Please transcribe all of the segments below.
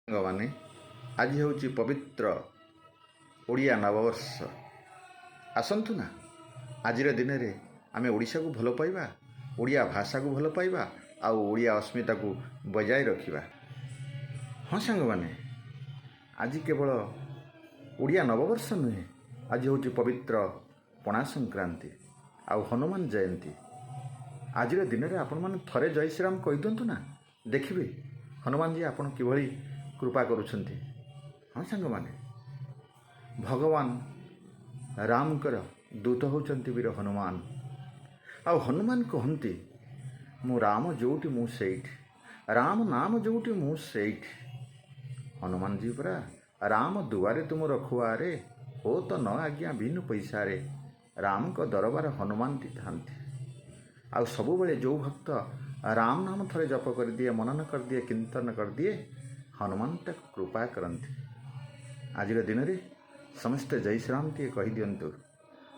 ସାଙ୍ଗମାନେ, ଆଜି ହେଉଛି ପବିତ୍ର ଓଡ଼ିଆ ନବବର୍ଷ। ଆସନ୍ତୁ ନା, ଆଜିର ଦିନରେ ଆମେ ଓଡ଼ିଶାକୁ ଭଲ ପାଇବା, ଓଡ଼ିଆ ଭାଷାକୁ ଭଲ ପାଇବା ଆଉ ଓଡ଼ିଆ ଅସ୍ମିତାକୁ ବଜାୟ ରଖିବା। ହଁ ସାଙ୍ଗମାନେ, ଆଜି କେବଳ ଓଡ଼ିଆ ନବବର୍ଷ ନୁହେଁ, ଆଜି ହେଉଛି ପବିତ୍ର ପଣା ସଂକ୍ରାନ୍ତି ଆଉ ହନୁମାନ ଜୟନ୍ତୀ। ଆଜିର ଦିନରେ ଆପଣମାନେ ଥରେ ଜୟ ଶ୍ରୀରାମ କହିଦିଅନ୍ତୁ ନା, ଦେଖିବେ ହନୁମାନଜୀ ଆପଣ କିଭଳି କୃପା କରୁଛନ୍ତି। ହଁ ସାଙ୍ଗମାନେ, ଭଗବାନ ରାମଙ୍କର ଦୂତ ହେଉଛନ୍ତି ବୀର ହନୁମାନ। ଆଉ ହନୁମାନ କହନ୍ତି, ମୁଁ ରାମ ଯେଉଁଠି ମୁଁ ସେଇଠି, ରାମ ନାମ ଯେଉଁଠି ମୁଁ ସେଇଠି। ହନୁମାନଜୀ ପରା, ରାମ ଦୁଆରେ ତୁମ ରଖୁଆରେ, ହୋ ତ ନ ଆଜ୍ଞା ବିନୁ ପଇସାରେ। ରାମଙ୍କ ଦରବାର ହନୁମାନଟି ଥାନ୍ତି। ଆଉ ସବୁବେଳେ ଯେଉଁ ଭକ୍ତ ରାମ ନାମ ଥରେ ଜପ କରିଦିଏ, ମନନ କରିଦିଏ, କୀର୍ତ୍ତନ କରିଦିଏ, ହନୁମାନ ତାକୁ କୃପା କରନ୍ତି। ଆଜିର ଦିନରେ ସମସ୍ତେ ଜୟ ଶ୍ରୀରାମ ଟିକେ କହିଦିଅନ୍ତୁ।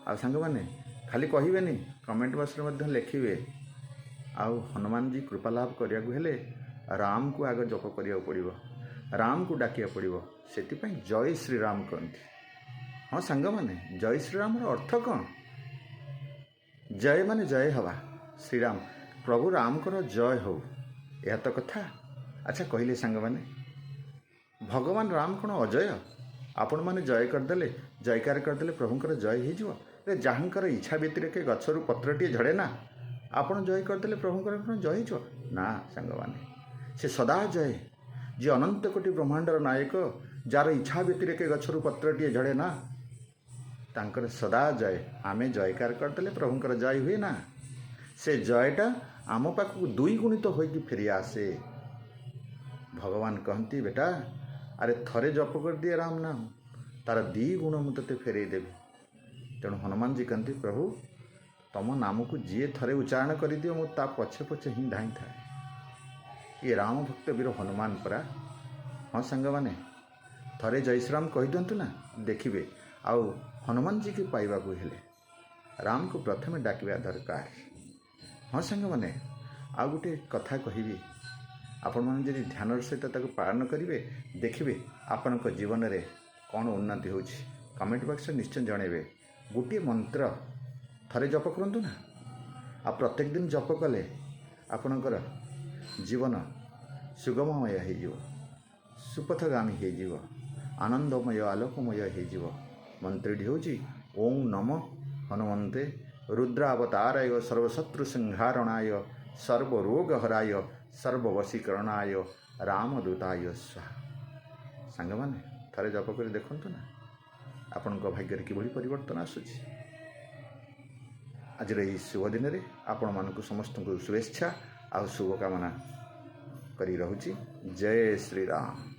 ଆଉ ସାଙ୍ଗମାନେ, ଖାଲି କହିବେନି, କମେଣ୍ଟ ବକ୍ସରେ ମଧ୍ୟ ଲେଖିବେ। ଆଉ ହନୁମାନଜୀ କୃପା ଲାଭ କରିବାକୁ ହେଲେ ରାମକୁ ଆଗ ଜପ କରିବାକୁ ପଡ଼ିବ, ରାମକୁ ଡାକିବାକୁ ପଡ଼ିବ। ସେଥିପାଇଁ ଜୟ ଶ୍ରୀରାମ କହନ୍ତି। ହଁ ସାଙ୍ଗମାନେ, ଜୟ ଶ୍ରୀରାମର ଅର୍ଥ କ'ଣ? ଜୟ ମାନେ ଜୟ ହେବା, ଶ୍ରୀରାମ ପ୍ରଭୁ ରାମଙ୍କର ଜୟ ହଉ, ଏହା ତ କଥା। ଆଚ୍ଛା କହିଲେ ସାଙ୍ଗମାନେ, ଭଗବାନ ରାମ କ'ଣ ଅଜୟ? ଆପଣମାନେ ଜୟ କରିଦେଲେ, ଜୟକାର କରିଦେଲେ ପ୍ରଭୁଙ୍କର ଜୟ ହେଇଯିବ? ରେ, ଯାହାଙ୍କର ଇଚ୍ଛା ବ୍ୟତିରେକେ ଗଛରୁ ପତ୍ରଟିଏ ଝଡ଼େ ନା, ଆପଣ ଜୟ କରିଦେଲେ ପ୍ରଭୁଙ୍କର କ'ଣ ଜୟ ହେଇଯିବ? ନା ସାଙ୍ଗମାନେ, ସେ ସଦା ଜୟ। ଯିଏ ଅନନ୍ତ କୋଟି ବ୍ରହ୍ମାଣ୍ଡର ନାୟକ, ଯାହାର ଇଚ୍ଛା ବ୍ୟତିରେକେ ଗଛରୁ ପତ୍ରଟିଏ ଝଡ଼େ ନା, ତାଙ୍କର ସଦା ଜୟ। ଆମେ ଜୟକାର କରିଦେଲେ ପ୍ରଭୁଙ୍କର ଜୟ ହୁଏ ନା, ସେ ଜୟଟା ଆମ ପାଖକୁ ଦୁଇ ଗୁଣିତ ହୋଇକି ଫେରି ଆସେ। ଭଗବାନ କହନ୍ତି, ବେଟା, ଆରେ ଥରେ ଜପ କରିଦିଏ ରାମ ନାମ, ତାର ଦୁଇ ଗୁଣ ମୁଁ ତୋତେ ଫେରେଇ ଦେବି। ତେଣୁ ହନୁମାନଜୀ କହନ୍ତି, ପ୍ରଭୁ, ତମ ନାମକୁ ଯିଏ ଥରେ ଉଚ୍ଚାରଣ କରିଦିଅ, ମୁଁ ତା ପଛେ ପଛେ ହିଁ ଧାଇଁଥାଏ। ଇଏ ରାମ ଭକ୍ତ ବୀର ହନୁମାନ ପରା। ହଁ ସାଙ୍ଗମାନେ, ଥରେ ଜୟ ଶ୍ରୀରାମ କହିଦିଅନ୍ତୁ ନା, ଦେଖିବେ। ଆଉ ହନୁମାନଜୀକି ପାଇବାକୁ ହେଲେ ରାମକୁ ପ୍ରଥମେ ଡାକିବା ଦରକାର। ହଁ ସାଙ୍ଗମାନେ, ଆଉ ଗୋଟେ କଥା କହିବି। ଆପଣମାନେ ଯଦି ଧ୍ୟାନର ସହିତ ତାକୁ ପାଳନ କରିବେ, ଦେଖିବେ ଆପଣଙ୍କ ଜୀବନରେ କ'ଣ ଉନ୍ନତି ହେଉଛି। କମେଣ୍ଟ ବକ୍ସରେ ନିଶ୍ଚୟ ଜଣାଇବେ। ଗୋଟିଏ ମନ୍ତ୍ର ଥରେ ଜପ କରନ୍ତୁ ନା, ଆଉ ପ୍ରତ୍ୟେକ ଦିନ ଜପ କଲେ ଆପଣଙ୍କର ଜୀବନ ସୁଗମମୟ ହେଇଯିବ, ସୁପଥଗାମୀ ହେଇଯିବ, ଆନନ୍ଦମୟ ଆଲୋକମୟ ହେଇଯିବ। ମନ୍ତ୍ରଟି ହେଉଛି ଓଁ ନମ ହନୁମନ୍ତେ ରୁଦ୍ରାବତାରାୟ ସର୍ବଶତ୍ରୁ ସଂହାରଣାୟ ସର୍ବରୋଗହରାୟ ସର୍ବବଶୀକରଣାୟ ରାମଦୂତାୟ ସ୍ୱାହା। ସାଙ୍ଗମାନେ, ଥରେ ଜପ କରି ଦେଖନ୍ତୁ ନା, ଆପଣଙ୍କ ଭାଗ୍ୟରେ କିଭଳି ପରିବର୍ତ୍ତନ ଆସୁଛି। ଆଜିର ଏହି ଶୁଭ ଦିନରେ ଆପଣମାନଙ୍କୁ ସମସ୍ତଙ୍କୁ ଶୁଭେଚ୍ଛା ଆଉ ଶୁଭକାମନା କରି ରହୁଛି। ଜୟ ଶ୍ରୀରାମ।